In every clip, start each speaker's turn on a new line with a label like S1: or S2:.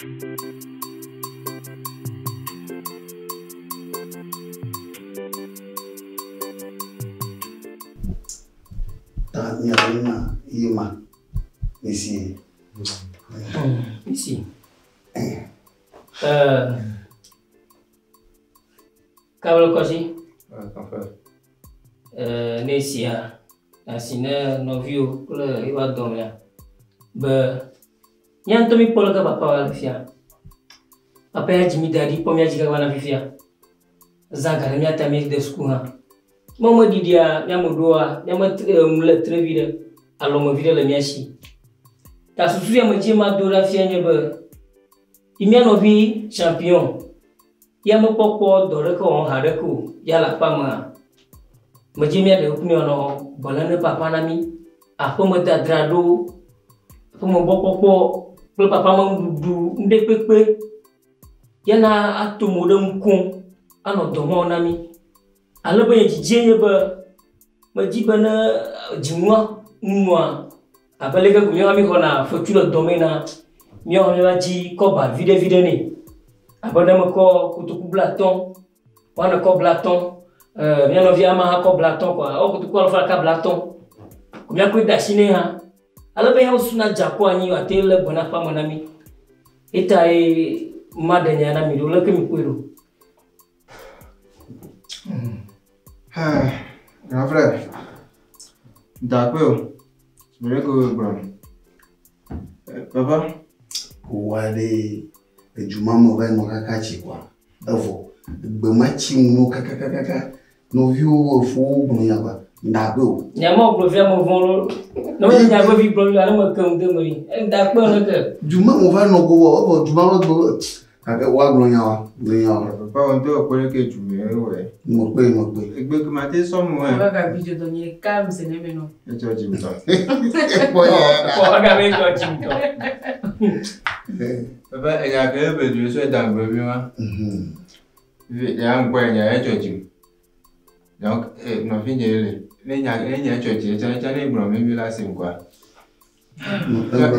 S1: Ta miaƒe nua ye ma. Misi.
S2: Misi. Kabel kɔsi. Ne sia asi ne nɔviwo kple eva dɔmea be mía ŋutɔ mi kpɔ leke papa wa le fia. Papa ya dzi mi da ɖi kpɔ mía dzi kaka na fifia. Zã ga ɖe mía ta mi de suku hã. Mɔ me ɖiɖia mía me ɖoa mía me ŋu le tre vi ɖe alɔme vi ɖe le mía si. Ta susu ya me dzi ma do ɖa fia nye be yi mía nɔvi champion ya mekpɔkpɔ dɔ ɖeke wɔm haɖeke o ya le aƒea mea medzi mía ɖe kuku nɔ gbɔlẽ ne papa na mí aƒeme dadra ɖo aƒeme gbɔkpɔkpɔ kple papa me nuɖuɖu ŋɖe kpekpe yana ato mo ɖe ŋu koŋ anɔ dɔ mɔ na mí ale be nye dzidzie nye be medzi be ne dzinua nua abe leke ko míawo mi xɔna fetsu le dɔme na míawo míava dzi kɔba viɖe viɖe nɛ abe ne mekɔ kotoku 50 woanɔ kɔ 50 mía nɔvi ama hã kɔ 50 kɔa ewɔ kotoku alafa ɖeka 50 ko míakɔe de asi nɛ hã ale be ya suna dza kɔ anyi wòate lé gbɔ na aƒea me na mí eta ye ma ɖe nya na mi ɖo leke mi kpɔe ɖo.
S3: Grand frère, d'accord. Je voulais que vous Papa?
S1: Wa ɖe eduma me va nɔ kaka tsi kɔa evɔ egbe ma tsi ŋu kakakakaka nɔviwo efowo gblɔ nya kɔa ndakpe o.
S2: Nyama gblɔ fia me vɔ̃ lo ne me nya vevi gblɔ mi ale me ke ŋu de me yi ndakpe ne ke.
S1: Duma me va nɔ go evɔ duma me gblɔ gake woagblɔ nya wa gblɔ nya wa.
S3: Papa, on doit connaître que tu me ouais.
S1: Mekpe mekpe.
S3: Egbe ke ma te sɔmu hã.
S4: Papa ka video dɔ nye calme se ne me nɔ.
S3: Etsɔ dzi ŋutɔ.
S1: Ekpɔ ya.
S2: Kɔ aga be dzɔ dzi ŋutɔ.
S3: Papa, enya ke be du sɔ dangbe bi ma. Ya ŋkɔ enya etsɔ dzi. Donc, nɔvi nye le. Ne nya ne nya etsɔ dzi etsa etsa ne gblɔ mi mi la se ŋkɔa.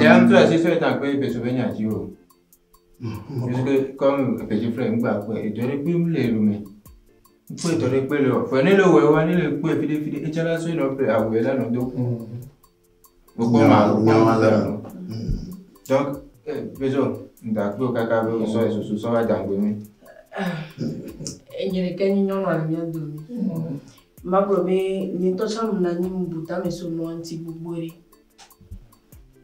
S3: Ya ŋutɔ asi sɔ dangbe be so be nya dzi o. Puisque comme petit frère ŋgba kpɔe edɔ ɖe kpe mu le lome. Kpe dɔ ɖe kpe le o. Fɔ ne le wɔ wa ne le kpe fide fide etsa la sɔ nɔ ƒle awu la nɔ do. Gbogbo ma
S1: Nyawa le.
S3: Donc, bezo ndakpe o kaka be sɔ susu sɔ va dangbe mi.
S4: Nye ɖeka nye nyɔnua le mía dome. Magblɔ be nye ŋutɔ tsã menɔ anyi bu tame so nua ŋuti gbogbo ɖe.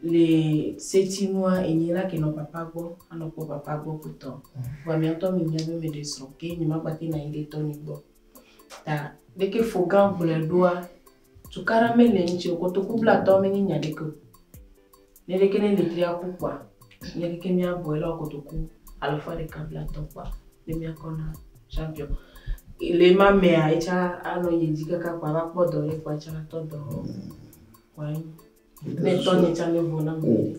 S4: Le setinua enye la ke nɔ papa gbɔ anɔ kpɔ papa gbɔ kpotɔ. Vɔa mía ŋutɔ mi nya be meɖe srɔ̃ ke nye magbate nɔ anyi ɖe tɔnye gbɔ. Ta leke fo gã gblɔe ɖoa tukaɖa mele eŋuti o kotoku 50 menye nya ɖeke o. Ne ɖeke ne le tria ku kpoa nye ɖeke míabɔ ela wɔ kotoku 150 kpoa ne míakɔ na champion. Le ma mea etsa anɔ yi dzi kaka kpoa ava kpɔ dɔ ɖe kpoa etsa tɔ dɔ kpoa enyo. Ne tɔnye tsã ne vo na mi.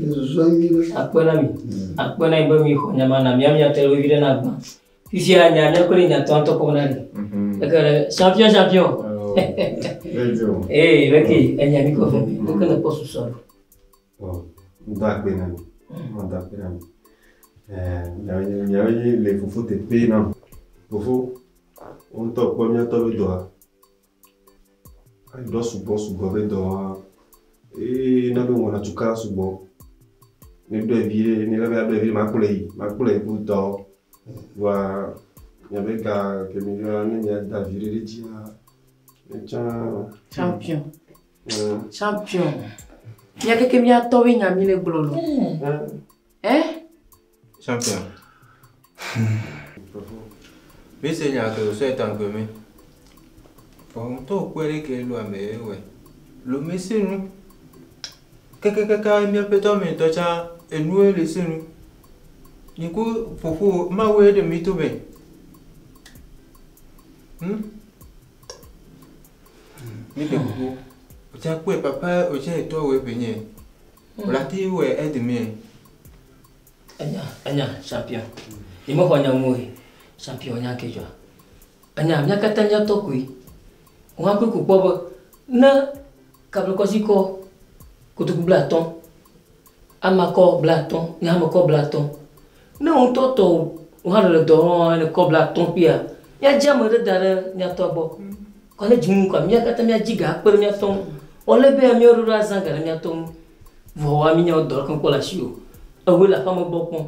S1: Susua nyui ɖe.
S2: Akpe na mi. Akpe na mi be mi xɔ nya ma na mía mía te le vevi ɖe na gbã. Fifia nya mía kple nya tɔ ŋutɔ kpɔm na ɖi. Eke ɖe champion champion. Ee leke enya mi kɔ fɛ mi leke ne kpɔ susua ɖo.
S5: Ŋdɔ akpe na mi. Ŋdɔ akpe na mi. Miawo nye le fofo teƒe nam. Fofo, wo ŋutɔ kpɔ míatɔ be dɔa. Dɔ sugbɔ sugbɔ be dɔa. Eye na be wɔna tukaɖa sugbɔ. Ne ɖɔe vi ɖe, ne la be aɖɔe vi ɖe, makplɔe yi, makplɔe yi ku dɔ. Vɔa miabe ga ke mi yɔna ne miada vi ɖe ɖe dzia, etsã.
S4: Champion. Champion. Mía keke míatɔ be nya mi le gblɔ lo. Eh?
S3: Champion. Mi se nya ke sɔ dangbe mi. Fɔ ŋutɔ kpɔe ɖe ke lo ame ye wɔ. Lo mi se nu. Kekekeke míaƒe tɔ me tɔ tsã enue le se nu. Nye ku fofo mawoe ɖe mi to be. Mi ɖe kuku. Otsa kpɔe papa otsa etɔ wɔ eƒe nye. Wòle ate wɔ ɛdi mi.
S2: Enya enya champion. Nye mexɔ nya ŋu o. Champion nya ke dzɔa. Enya mía katã míatɔ koe. Wɔn akpe ko kpɔ be ne kablekɔsi kɔ kotoku 50. Ama kɔ 50, nye hã mekɔ 50. Ne wò ŋutɔ tɔ wò hã le dɔ wɔm ne kɔ 50 kpia, míadzi ame ɖe da ɖe mía tɔ gbɔ. Kɔ ne dzi ŋu kɔa, mía katã míadzi ga akpe ɖe mía tɔ ŋu. Wɔle be míawo ɖo ɖo azã ga ɖe mía tɔ ŋu. Vɔ wa mínya wo dɔ ɖeke mekpɔ le asi o. Ewoe le aƒea me gbɔ kpɔm.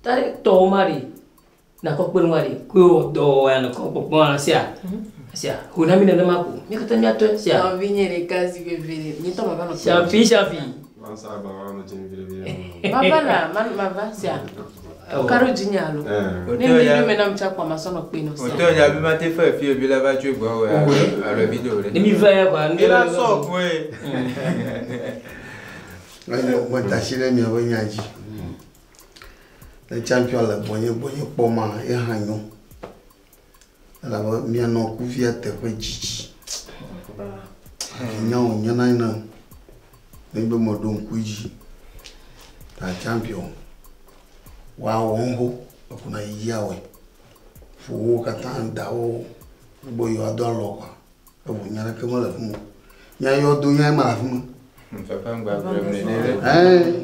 S2: Ta ɖe tɔwo ma ɖe, nakɔ kpe ɖe ŋua ɖe, koe wɔ dɔ wɔ ya nɔkɔ kpɔkpɔm ala sia. Sia, ho na mi nenema ko. Mía katã míatɔe sia.
S4: Nɔvinye ɖeka zi veve, nye tɔ mava nɔ.
S2: Shafi, shafi.
S4: Mava la, mava sia. Karo dzi nya alo. Ne mi nu me na mi tsa kpɔ ma sɔnɔ kpe nɔ sia.
S3: Oto ya bi ma te fɛ fi bi la va tso gbɔ o ya. Alo bi do
S2: ɖe. Ne mi va ya kwa.
S3: Ne la sɔ koe.
S1: Enyo meda asi ɖe miaƒe nya dzi. Ne champion le gbɔnye gbɔnye kpɔ ma ye hã nyo. Elabe mianɔ kuvia teƒe dzidzi. Nya wònye na ne nenye be meɖo ŋku dzi. Ta champion woawɔ ŋgo ekuna yi awɔe. Ƒowo katã da wo gbogbo yewoado alɔ kɔa. Evo nya ɖeke mele fi ma o. Nya yɔ do nya ma le afi ma.
S3: Papa ŋgba gblɔ ne ne ɖe.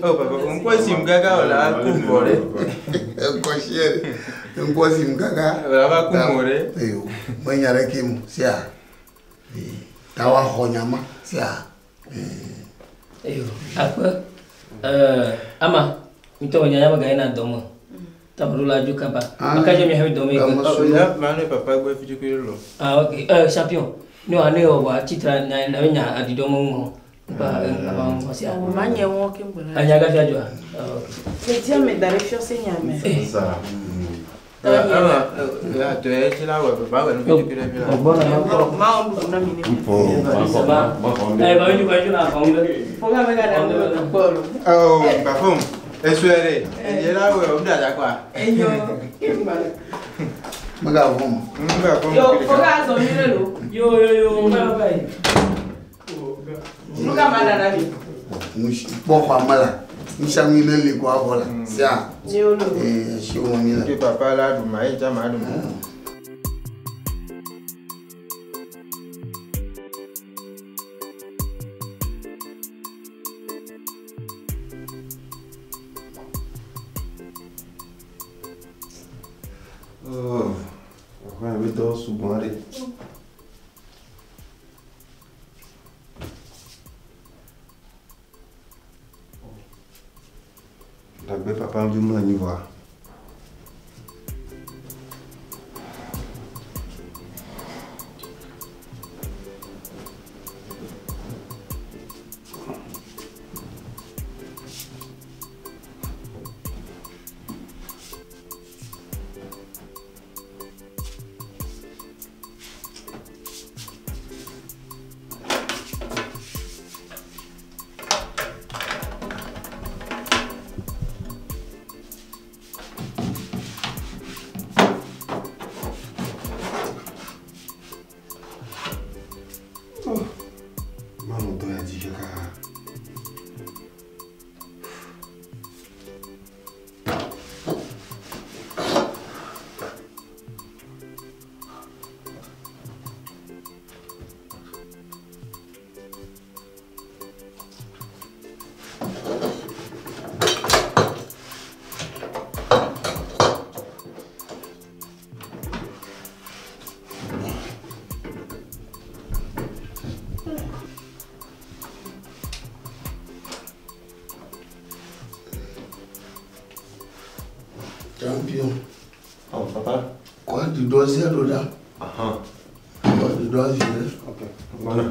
S3: Oh papa, ŋkɔ si ŋgaga o la ku mɔ ɖe.
S1: Ŋkɔ si yɛ ɖe. Ŋkɔ si ŋgaga.
S3: O la va ku mɔ ɖe.
S1: Eyo, menya ɖeke mu sia. Ta wa xɔ nya ma sia.
S2: Eyo, akpe. Ama, mitɔ nya ya me ga yina dɔ me. Ta me ɖo la dzo kaba. Maka dze mi hã dɔ me yi ke.
S3: Oh ya, ma ne papa gbɔ fi tso lo.
S2: Ah ok. Champion. Ne wa ne wa titra nya na nya adi dɔ me ŋu. Ba aba ŋu sia.
S4: Ma nye wɔn ke ŋgbɔ la.
S2: Anya gafia dzoa. Ah ok.
S4: Me di ame da ɖe fiɔse nya me.
S5: Sa.
S3: Ama, ya to ye tsi la wɔ papa wɔ nu fi tso ɖe fi la.
S2: Gbɔ na ma kpɔ.
S4: Ma wɔ nuɖuɖu na mi ne mi.
S2: Eh ba mi ba mi na fa ŋu.
S4: Foga me ga ɖe ame kpɔ lo.
S3: Oh, papa, esu yɛ ɖe. Enye la wɔ o da da kwa.
S4: Enyo ke ŋgbɔ la.
S1: Megavɔ̃ o.
S3: Ŋgba fɔm.
S4: Yo, foga azɔ mi ɖe lo.
S2: Yo yo yo, bye bye.
S4: Nu ka ma ɖa na mi.
S1: Nusi kpɔ xɔa me la, nusianu ne li ko avɔ la sia.
S4: Yo lo.
S1: Ee, si wɔm mi le.
S3: Ke papa la ɖu ma, ye tsa ma ɖu ma.
S5: Oh, aƒea be dɔ sugbɔ ɖe. Dagbe papa ŋu mlɔ anyi vɔa. Manɔ dɔ ya dzi kaka.
S1: Champion.
S5: Oh, papa.
S1: Kɔ ɖuɖɔ sia ɖo ɖa.
S5: Aha.
S1: Kɔ ɖuɖɔ zi ɖe.
S5: Ok. Gbɔna.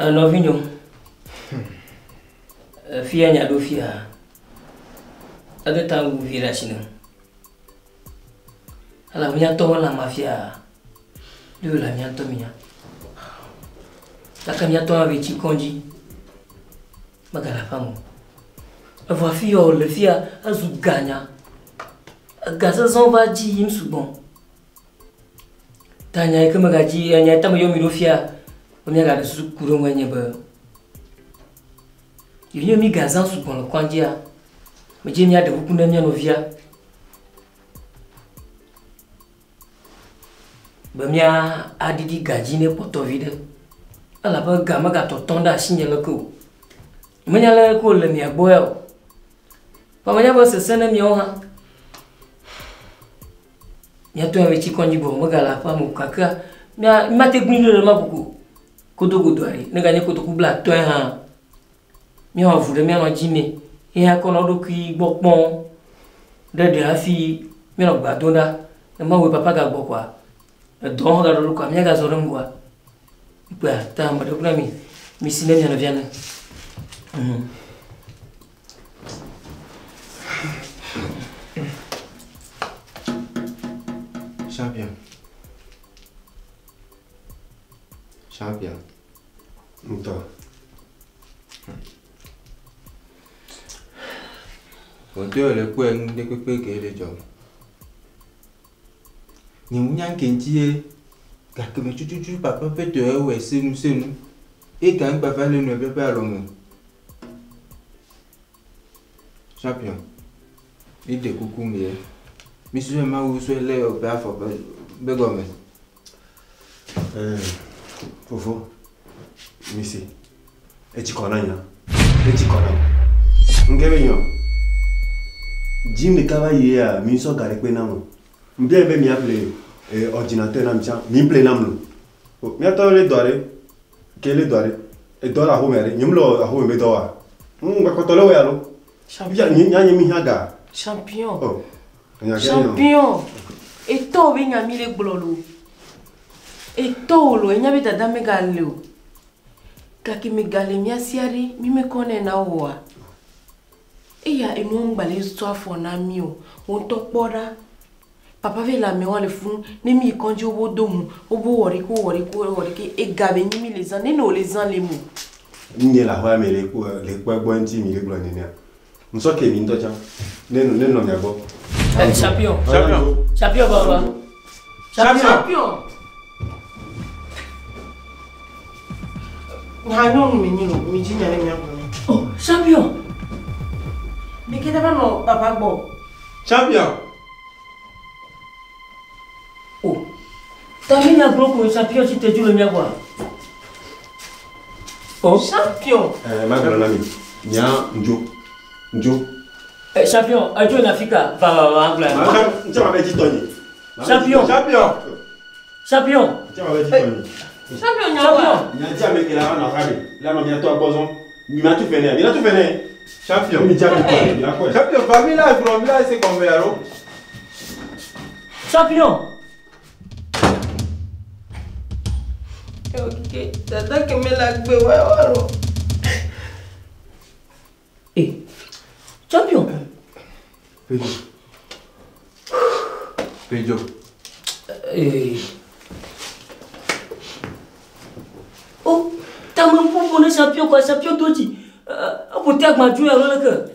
S2: Nɔvinyo, fia nya ɖo fia. Ede ta wu vi ɖe asi nam. Elabe míatɔwo le ama fia. Ɖo le míatɔ mia. Gake míatɔ hã va tsi kɔdzi. Megale aƒea me o. Evɔ afi ya wòle fia ezu ganya. Ega zazãwo va dzi yim sugbɔ. Ta nya yi ke megadzi enya yi ta meyɔ mi ɖo fia be míagaɖe susu ku ɖe ŋu enye be yi nye mi gazã sugbɔ le kɔdzia medzi míaɖe kuku ne mía nɔvia be mía aɖiɖi ga dzi ne kpɔtɔ vi ɖe elabe ga megatɔtɔm ɖe asinye leke o. Menya leke wòle mia gbɔ ya o. Vɔ menya be sesẽ ne miawo hã. Míatɔ ya tsi kɔdzi gbɔ megale aƒea me o gakea mía míate gblẽ ɖe ma koko. Kotokodoa ɖe ne ganye kotoku 50 hã míawɔ avu ɖe mía nɔ dzi nɛ ye akɔ nɔ eɖokui gbɔ kpɔm ɖe ɖe hafi míanɔ gba dom ɖa. Ne Mawu papa gagbɔ koa edɔ hã gaɖo ɖo koa míagazɔ ɖe ŋgɔa. Kpea ta ame ɖe kple mi misi ne mia nɔvia ne.
S3: Champion. Champion.
S5: Ŋutɔ.
S3: Wòtɔ le kpɔe nu ɖe kpekpe ke le dzɔ. Nye ŋu nya ke ŋuti ye gake me tututu papa ƒe tɔ ewɔe senu senu. Ega ŋgba va le nɔ ƒe alɔme. Champion. Mi ɖe kuku mi ye. Mi sue Mawu sue le ƒe afɔ ƒe be gɔme.
S5: Fofo, mi se. Etsi kɔ na nya. Etsi kɔ na. Ŋke be nyɔ. Dzi ɖeka va yi ya mi sɔ ga ɖe kpe na mo. Mbia be miaƒle ordinateur na mi tsã. Mi ƒle nam lo. Miatɔ le dɔ ɖe. Ke le dɔ ɖe. Edɔ le axome ɖe. Nye mu le axome be dɔ wa. Gbakpɔtɔ le wɔ ya lo.
S4: Champion.
S5: Nya nye mi hã ga.
S4: Champion.
S5: Oh. Nya ke nyɔ.
S4: Champion. Etɔ be nya mi le gblɔ lo. Etɔ wo lo enya be dada megale o. Gake megale mía sia ɖe mi mekɔ nɛ na woa. Eya enuwo ŋgba le sɔ afɔ na mi o. Wo ŋutɔ kpɔ ɖa. Papa ve le amewo le funu ne mi yi kɔdzi wobo do ʋu wobo wɔ ɖeke wɔ ɖeke wɔ ɖeke ega be nyi mi le zã ne ne wòle zã le mo.
S5: Nye le aƒea me le kpɔ le kpɔ egbɔ ŋuti mi le gblɔ nenea. Ŋusɔ ke mi ŋutɔ tsã. Ne ne nɔ mia gbɔ.
S2: Champion.
S3: Champion.
S2: Champion baba. Champion.
S4: Champion. Ha nyɔnu mi nyi lo mi dzi nya ɖe mia gblɔ.
S2: Oh, champion.
S4: Mi ke dava nɔ papa gbɔ.
S3: Champion.
S2: Oh. Ta mi nya gblɔ ko champion tsi te dzo le mia gbɔa. Oh.
S4: Champion.
S5: Ma gblɔ na mi. Nya ŋdzo. Ŋdzo.
S2: Champion, edzo na fika. Va va va gblɔ.
S5: Ŋtsã ma be dzi tɔ nye.
S2: Champion.
S3: Champion.
S2: Champion.
S5: Ŋtsã ma be dzi tɔ nye.
S4: Champion nya wa.
S2: Champion.
S5: Nya dzi ame ke la nɔ axa me. La nɔ mia tɔ gbɔ zɔn. Mi ma tu fɛ nɛ. Mi la tu fɛ nɛ.
S3: Champion.
S5: Mi dzi ame kɔ mi la kɔe.
S3: Champion, famille la gblɔ mi la se gɔme alo.
S2: Champion.
S4: Ok, dada ke me la gbe wa wa lo.
S2: Eh. Champion.
S3: Pedro. Pedro.
S2: Eh. Oh, ta me ƒoƒo ne champion quoi, champion do dzi. Eƒo te agbadzu ya lo leke.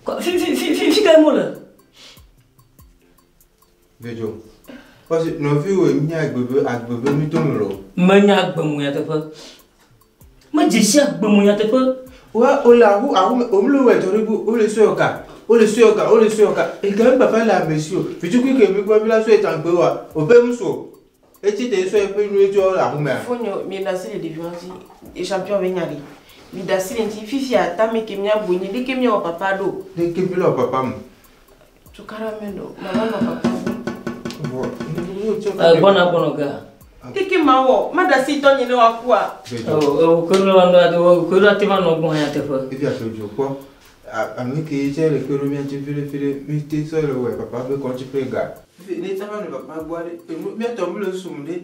S2: Quoi, fi fi fi fi fi ka mo le.
S3: Pedro. Parce que nɔviwo nye agbebe agbebe mi to me lo.
S2: Menya agbemu nyateƒe. Medze si agbemu nyateƒe.
S3: Wa o le ahu ahu me o le wɛ tɔ ɖe bo o le sɔyɔ ka o le sɔyɔ ka o le sɔyɔ ka ega mi papa le ame si o fitukui ke mi gbɔ mi la sɔyɔ tãgbe wa o be ŋu etsi te sɔyɔ ƒe nu etsɔ le ahu mea.
S4: Fonyo mi da si le ɖeviwo ŋuti champion be nya ɖe. Mi da si le ŋuti fifia tame ke mia bu nyi ɖeke miawɔ papa ɖo.
S3: Ɖeke mi le wɔ papa mu.
S4: Tukara me ɖo mama nɔ papa gbɔ.
S3: Vɔ
S2: Gbɔna gbɔnɔ gea.
S4: Keke ma wɔ ma da si tɔ nye ne wa kua.
S2: O ke ɖo la o ke ɖo ate va nɔ gbɔ hã nyateƒe.
S3: Efi afedzo kpɔ ame ke tse le kpe ɖo mía ŋuti fiɖe mi te sɔ le wɔ papa ƒe kɔdzi ƒe ga. Fifi ne tsa va nɔ papa gbɔ ɖe enu mía tɔ mi le sum ɖe.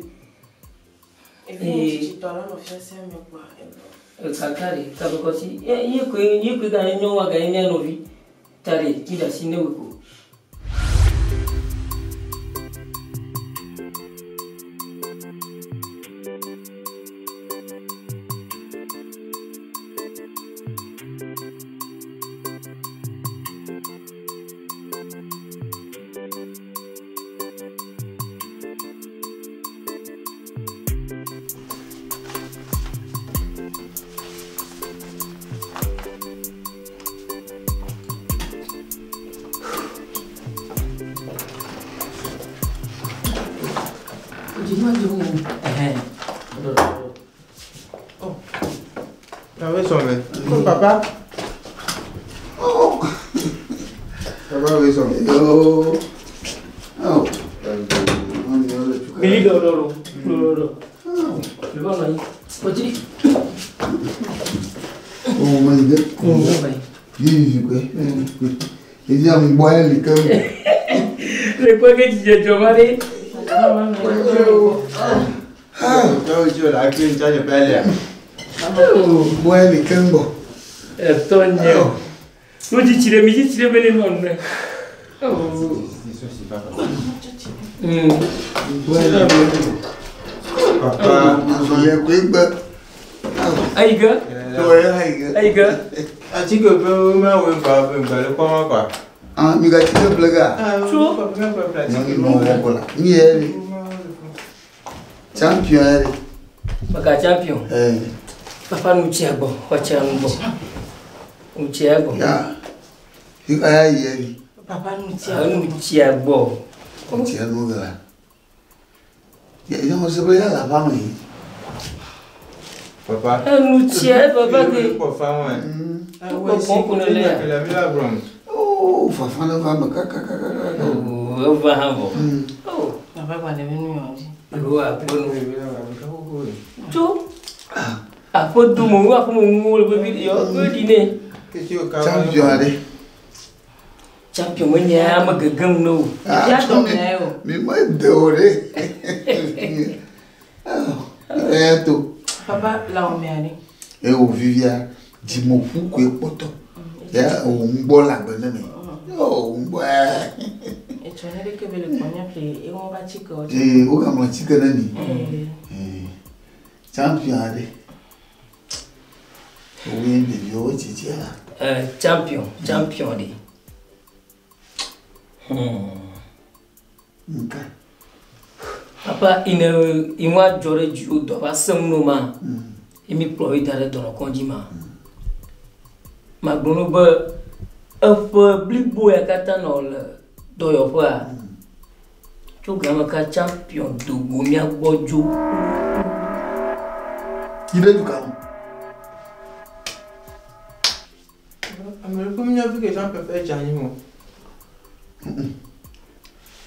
S4: Evi nye tsitsitɔ la nɔ fiasea me kpɔa.
S2: Kaka ɖe kabekɔsi ye koe ye koe ganye nyɔnua ganye mía nɔvi ta ɖe mi ɖe asi ne wò ko. Ɛhɛn.
S3: Papa sɔmɛ. Ko papa.
S1: Oh.
S3: Papa we sɔmɛ.
S1: Yo. Oh.
S2: Mili dɔ dɔ lo. Dɔ dɔ dɔ. Le ba nɔ anyi. Kɔtiri.
S1: Oh my God.
S2: Ŋu ba yi.
S1: Vivi kwe. Evi aŋgbɔ ya li keŋ.
S2: Le kpɔ ke dzidzedzɔ ma ɖe.
S3: Tɔwo tso la kí n tsa nye pɛ lea.
S1: Ŋgbɔ ya li keŋ gbɔ.
S2: Ɛtɔ nye o. Nu tsitsi ɖe mi tsitsi ɖe be ne nɔ nu.
S1: Ŋgbɔ ya li keŋ gbɔ.
S3: Papa.
S1: Azɔlia koe gbe.
S2: Ayi ge.
S1: Tɔ ya yi ge.
S2: Ayi ge.
S3: Atike ƒe wo ma wo fa ƒe ŋgba le kpɔma kwa.
S1: Ah, mi ga tsi ke ƒle ga.
S2: Tso.
S1: Nyɔnu nɔ wɔ gbɔ la. Mi yɛ li. Champion yɛ li.
S2: Maka champion.
S1: Ɛɛ.
S2: Papa nu tsia gbɔ. Xɔ tsia nu gbɔ. Nu tsia gbɔ.
S1: Ya. Fi ka ya yi yɛ li.
S4: Papa nu tia.
S2: Nu tsia gbɔ.
S1: Tsia nu ge la. Yɛ yɛ xɔ se be ya le aƒea me yi.
S3: Papa.
S2: Enu tsia papa ke.
S3: Kpɔ fa wɔn.
S2: Kpɔ kpɔ ne le ya.
S3: Kele mi la gblɔm.
S1: Oh, fafa le va me kakakakaka.
S2: Oh, eva hã vɔ. Oh,
S4: Papa gba le be nu yɔ dzi.
S2: alo aƒe nu. Tso. Aƒe do mo, aƒe mo ŋu le vevi yɔ ƒe ɖi nɛ.
S1: Champion aɖe.
S2: Champion menye ame gegem ne o.
S1: Ah,
S4: Ɖevia dɔ mea ye o.
S1: Mi me de o ɖe. Eya to.
S4: Papa la wɔ mea ɖe.
S1: Eye wò vivia dzimeƒu koe kpɔtɔ. Ya wò ŋgbɔ le agbe ne me. Yo wò ŋgbɔ ya.
S4: Etsɔ ne ɖeke be le kpɔ mía ƒle eŋɔ ba tsi ke o.
S1: Ee, wogaŋlɔ atike ne mi.
S4: Ee.
S1: Ee, Champion aɖe. Woe ɖeviwo tsitsia la.
S2: Champion, champion ɖe.
S1: Nka.
S2: Papa ine inwa dzɔ ɖe dziwò dɔ va sẽ ŋu no ma. Emi kplɔ yi da ɖe dɔnɔkɔdzi ma. Magblɔ no be eƒe blibo ya katã nɔ le dɔyɔƒea. Tso game ka champion do go mía gbɔ dzo.
S1: Yi ɖe du ka me.
S3: Ame ɖe ƒe mía vi ke champion ƒe dze anyi mo.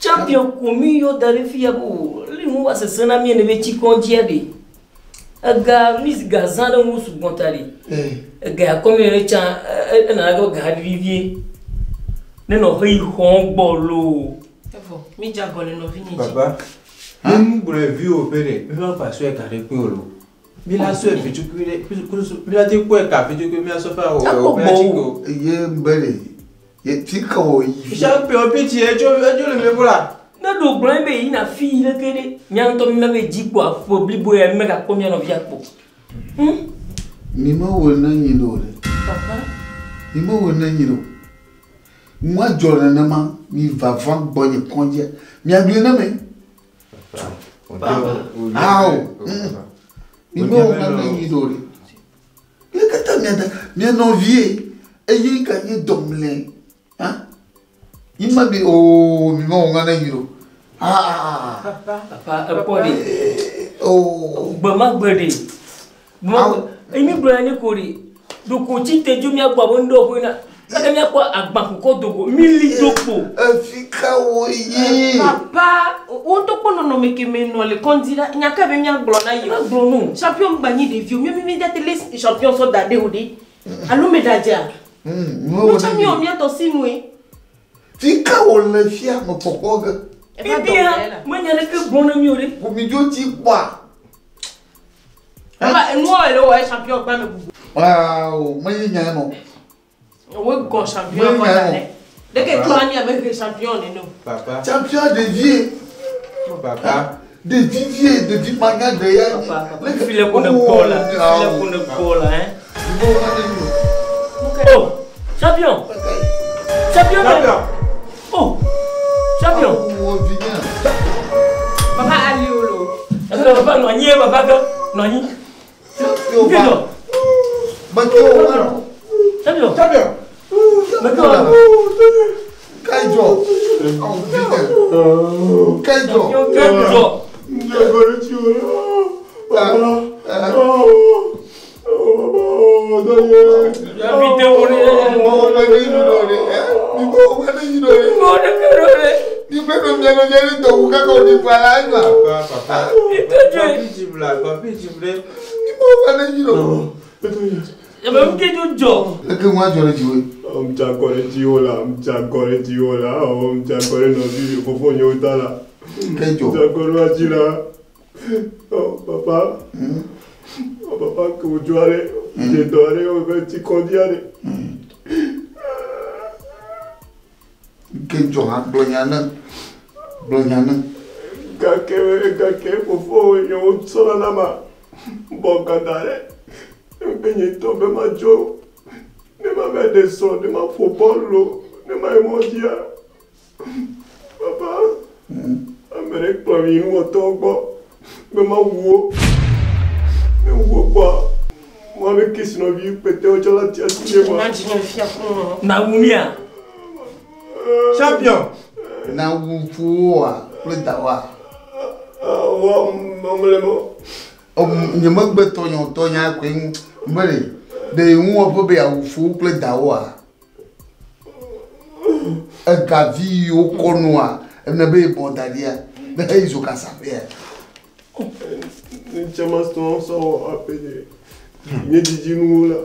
S2: Champion ko mi yɔ da ɖe fia ko le nu wa sese na mi ne be tsi kɔdzia ɖe. Ega mi ga zã ɖe ŋu sugbɔ ta ɖe.
S1: Ee.
S2: Ega ya kɔ mi ɖe tsã ena ɖe ga ɖi vie. Ne nɔ xeyi xɔ gbɔ loo.
S4: Evɔ mi dze agɔ le nɔvinye dzi.
S3: Papa. Mi mu gblɔ vi wo ƒe ɖe, mi ma gba sɔe ka ɖe kpe o lo. Mi la sɔe fitukui ɖe, mi la te kpɔe ka fitukui mi la sɔ fa wɔ
S2: Akpɔ
S3: wɔ ƒe atike o.
S1: Ye be ɖe. Ye fi ka wò yi.
S3: Champion pitsi edzo edzo le mi la.
S2: Ne ɖo gblɔ be yina fi yi leke ɖe mía ŋutɔ mi be dzi kpɔ aƒe blibo ya mi megakpɔ mía nɔvia kpɔ.
S1: Mi me wɔ ne nyi ɖo ɖe.
S4: Papa.
S1: Mi me wɔ ne nyi ɖo. Nua dzɔ nenema mi vava gbɔ nye kɔdzia. Mia gblɔe ne me. Awo. Mi me wɔ ne nyi ɖo ɖe. Le katã mia da mia nɔvie eye ka nye dɔmlɛ. Ha? Yi ma bi ooo mi me wɔ ne nyi ɖo. Ah.
S4: Papa.
S2: Papa ekpɔ ɖe.
S1: Oh.
S2: Gbe ma gbe ɖe. Gbe ma gbe. Eyi mi gblɔ ya ne ko ɖe. Ɖoko tsi te dzo mía gbɔ abe ŋdɔ ƒe na. Kaka míakpɔ agbakukɔ dogo. Mi li do kpo.
S1: Efi ka wo yi.
S4: Papa, wo ŋutɔ kpɔ nɔnɔme ke me nɔ le kɔdzi la, nya ka be míagblɔ na ye o.
S2: Agblɔ no.
S4: Champion gba nyi ɖevi o, mi mi date le champion sɔ da ɖe o ɖe. Alo me ɖa dzea.
S1: Nu
S4: Nu tsã mi wɔ mía tɔ si nue.
S1: Fi ka wo le fia me kpɔkpɔ ge.
S4: Eva dɔ
S2: Bibia
S4: mea la.
S2: menya ɖeke gblɔ na mi o ɖe.
S1: Ƒomi dzo tsi kpɔa.
S4: Papa, enuwo le wɔ ye champion gba me bubu.
S1: Waaw, menye nya nɔ.
S4: Wo gɔn champion kɔ da ɖe. Ɖeke tɔ anyi abe he champion nene o.
S3: Papa.
S1: Champion ɖevie.
S3: Papa.
S1: Ɖevi vie, ɖevi manya ɖe ya.
S2: Papa, papa, fi le ko ne gbɔ la. Fi le ko ne gbɔ la hein. Oh, champion. Champion.
S3: Champion.
S2: Oh, champion.
S1: Oh, vinye.
S4: Papa ali o lo.
S2: Papa, papa, nɔ anyi ye papa ke nɔ anyi.
S1: Champion
S2: Fi
S1: va.
S2: dɔ.
S1: Meke wo wa nɔ.
S2: Champion.
S3: Champion.
S2: Meke wo.
S1: Kai dzɔ. Awo vinye. Kai dzɔ.
S2: Champion ke dzɔ.
S3: Papa, papa.
S1: Leke ŋua dzɔ ɖe dziwòe?
S5: Ŋdza akɔ ɖe dziwò la, ŋdza akɔ ɖe dziwò la, ŋdza akɔ ɖe nɔvi fofonyewo ta la.
S1: Ke dzɔ.
S5: Ŋdza akɔ ɖe woa dzi la. Papa, papa ke wòdzo aɖe, dze dɔ aɖe, wòbe tsi kɔdzi aɖe.
S1: Ke dzɔ hã gblɔ nya ne, gblɔ nya ne.
S5: Gake gake fofo yewo tsɔna na ma bɔ gada ɖe. Be nye tɔ be madzo, ne ma va ɖe srɔ̃, ne ma ƒo bɔlu lo, ne ma yi mɔ dzia. Papa, ame ɖe kplɔ mi yi nuwɔtɔwo gbɔ be mawu wo. Ne wu wo kpɔa, woabe kesinɔvi kpɛtɛwo tsɔ la tia asi ne ma.
S2: Na wu mía.
S3: Champion.
S1: Na wu fowoa kple dawoa.
S5: Awɔ mɔmle mɔ.
S1: Nye megbe tɔnyɔ tɔnya koe ŋu mele ɖe ŋuwɔ ƒe be yeawu fowo kple dawoa. Egavi yiwo kɔ nua ene be yebɔ da ɖia ne heyi zo kasaƒea.
S5: Ne tsama sɔn sɔwɔ aƒe nye nye dzidzinuwo la.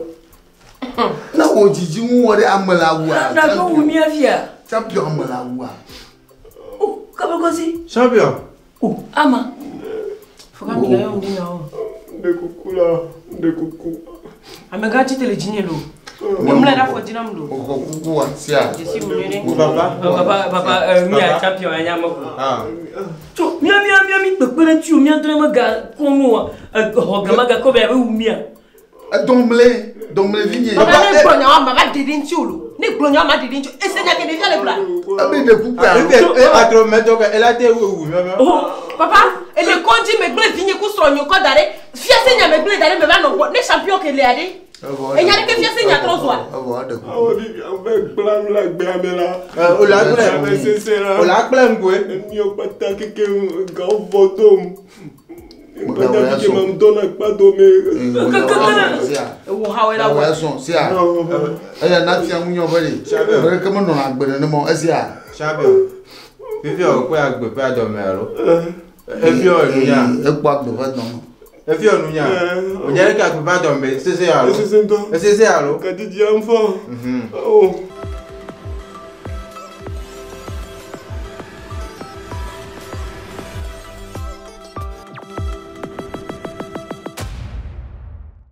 S1: Ne wò dzidzi ŋu wɔ ɖe ame le awua.
S2: Na ko wu mía fia.
S1: Champion ame le awua.
S2: O kabekosi.
S3: Champion.
S2: O ama.
S4: Foka mi ga yɔ ŋdi nyawo.
S5: Ɖe kuku la, ɖe kuku.
S4: Amegã tsi te le dzinye lo. Nye mlɛ ɖe afɔ dzi nam lo.
S1: Xɔ kukua sia.
S4: Dzesi wu nyuie ɖe.
S3: Papa.
S2: Papa papa mía champion anya me ko.
S3: Ah.
S2: Tso mía mía mía mi kpekpe ɖe ŋuti o mía ŋutɔ me ga kɔnu wa xɔ gama ga kɔ be abe wu mía.
S1: Dɔmle dɔmle vi nye.
S4: Papa ne gblɔ nyawo ma va ɖe ɖe ŋuti o lo. Ne gblɔ nyawo ma ɖe ɖe ŋuti o. Ese nya ke ɖevia le gblɔa.
S1: Ebe ɖe kukua.
S3: Efe atro mɛtɔ ke ela te wu wu mɛ.
S4: Papa ele kɔndzi megblẽ vinye ku srɔ̃nye kɔ da ɖe. Fiase nya megblẽ da ɖe me va nɔ gbɔ. Ne champion ke lea ɖe. Enya ɖe ke fiase nya trɔ zua.
S1: Evɔ eɖe kuku.
S5: Awɔ vivi ame gblã nu le agbea me la.
S3: O la gblẽ.
S5: Ame sese la.
S3: O la gblẽ ŋgoe.
S5: Emiwo kpata keke gawo vɔ dom. Kpata keke ma ŋdɔ na kpa dome.
S4: Ewo ha wɔ la
S1: Awɔ
S4: wɔ.
S1: esɔn sia. Eya na fia ŋu nyɔ be ɖe. Be ke menɔna agbe nenema o esia.
S3: Champion. Fifi o kpe agbe ƒe adɔme alo. Efi o nunya.
S1: Ekpɔ agbe ƒe dɔme.
S3: Efi o nunya. O nya ɖe ke agbe ƒe adɔme sese alo.
S5: Esese ŋutɔ.
S3: Esese alo.
S5: Kadidzia ŋfɔ. Oh.